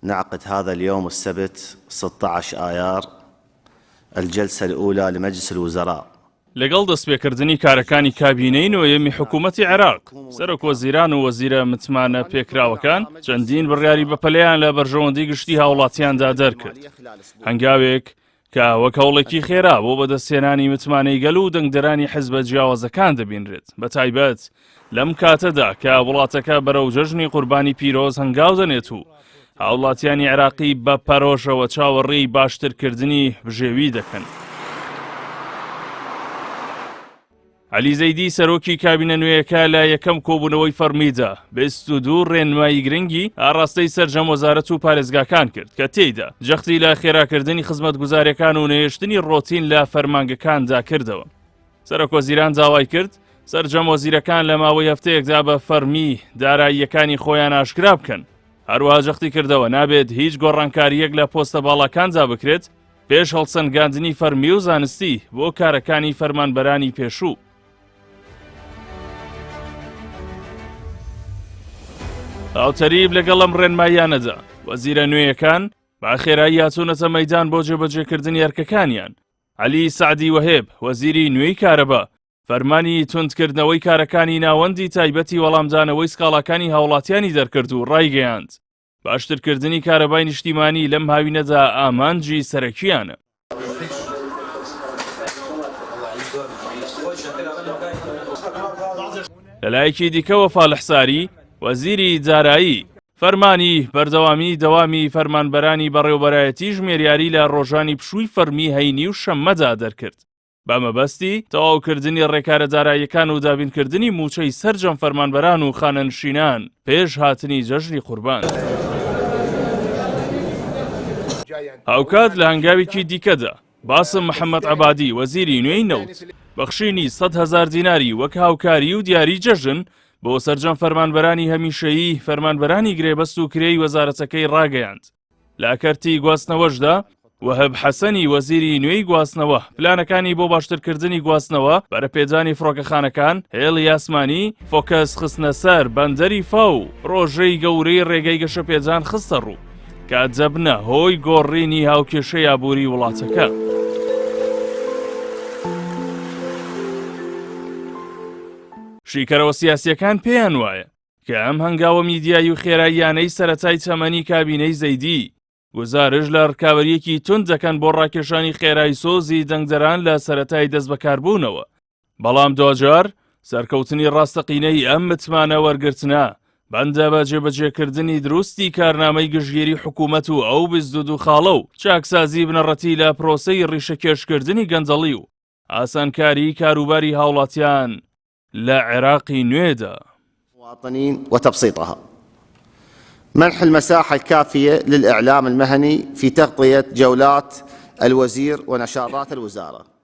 نعقد هذا اليوم السبت 16 آيار الجلسة الأولى لمجلس الوزراء. لەگەڵ دەستپێکردنی کارەکانی کابینەی نۆیەمی حکوومەتی عێراق، سەرۆکوەزیران و وەزیرە متمانە پێکراوەکان چەندین بڕیاری بەپەلەیان لە بەرژەوەندی گشتی هاوڵاتیاندا دەرکرد. هەنگاوێک کە وەک هەوڵێکی خێرا بۆ بەدەستهێنانی متمانەی گەل و دەنگدەرانی حزبە جیاوازەکان دەبینرێت، بەتایبەت لەم کاتەدا کە وڵاتەکە بەرەو جەژنی قوربانی پیرۆز هەنگاو دەنێت و هاوڵاتیانی عێراقی بە پەرۆشەوە چاوەڕێی باشترکردنی بژێوی دەکەن. عەلی زەیدی سەرۆکی کابینە نوێیەکە لە یەکەم کۆبوونەوەی فەڕمیدا 22 ڕێنمایی گرنگی ئاڕاستەی سەرجەم وەزارەت و پارێزگاکان کرد کە تێیدا جەختی لە خێراکردنی خزمەتگوزاریەکان و نەهێشتنی ڕۆتین لە فەرمانگەکاندا کردەوە. سەرۆکوەزیران داوای کرد سەرجەم وەزیرەکان لە ماوەی هەفتەیەکدا بە فەرمی داراییەکانی خۆیان ئاشکرا بکەن. هەروەها جەختی کردەوە نابێت هیچ گۆڕانکارییەک لە پۆستە باڵاکاندا بکرێت پێش هەڵسەنگاندنی فەرمی و زانستی بۆ کارەکانی فەرمانبەرانی پێشوو. هاوتەریب لەگەڵ ئەم ڕێنماییانەدا، وەزیرە نوێیەکان بە خێرایی هاتوونەتە مەیدان بۆ جێبەجێکردنی ئەرکەکانیان. عەلی سەعدی وەهێب، وەزیری نوێی کارەبا، فەرمانی توندکردنەوەی کارەکانی ناوەندی تایبەتی وەڵامدانەوەی سکاڵاکانی هاوڵاتیانی دەرکرد و ڕایگەیاند، باشترکردنی کارەبای نیشتیمانی لەم هاوینەدا ئامانجی سەرەکییانە. لەلایەکی دیکەوە فالح ساری، وەزیری دارایی، فەرمانی بەردەوامی دەوامی فەرمانبەرانی بەڕێوەبەرایەتی ژمێریاری لە ڕۆژانی پشووی فەرمی هەینی و شەممەدا دەرکرد. بە مەبەستی تەواوکردنی ڕێکارە داراییەکان و دابینکردنی مووچەی سەرجەم فەرمانبەران و خانەنشینان پێش هاتنی جەژنی قوربان. هاوکات لە هەنگاوێکی دیکەدا، باسم محەمەد عەبادی وەزیری نوێی نەوت، بەخشینی 100,000 دیناری وەک هاوکاری و دیاری جەژن بۆ سەرجەم فەرمانبەرانی هەمیشەیی، فەرمانبەرانی گرێبەست و کرێی وەزارەتەکەی ڕاگەیاند. لە کەرتی گواستنەوەشدا، وەهب حەسەنی وەزیری نوێی گواستنەوە پلانەکانی بۆ باشترکردنی گواستنەوە، پەرەپێدانی فڕۆکەخانەکان، هێڵی ئاسمانی، فۆکەس خستنە سەر بەندەری فاو و پڕۆژەی گەورەی ڕێگەی گەشەپێدان خستە ڕوو کە دەبنە هۆی گۆڕینی هاوکێشەی ئابووری وڵاتەکە. شیکەرەوە سیاسییەکان پێیان وایە کە ئەم هەنگاوە میدیایی و خێراییانەی سەرەتای تەمەنی کابینەی زەیدی، گوزارش لە ڕکابەرییەکی توند دەکەن بۆ ڕاکێشانی خێرای سۆزی دەنگدەران لە سەرەتای دەستبەکاربوونەوە، بەڵام دواجار سەرکەوتنی ڕاستەقینەی ئەم متمانە وەرگرتنە بەندە بە جێبەجێکردنی دروستی کارنامەی گشتگیری حکوومەت و ئەو 22 خاڵە و چاکسازی بنەڕەتی لە پرۆسەی ڕیشەکێشکردنی گەندەڵی و ئاسانکاریی کاروباری هاوڵاتیان لە عێراقی نوێدا. المواطنين وتبسيطها منح المساحة الكافية للإعلام المهني في تغطية جولات الوزير ونشاطات الوزارة.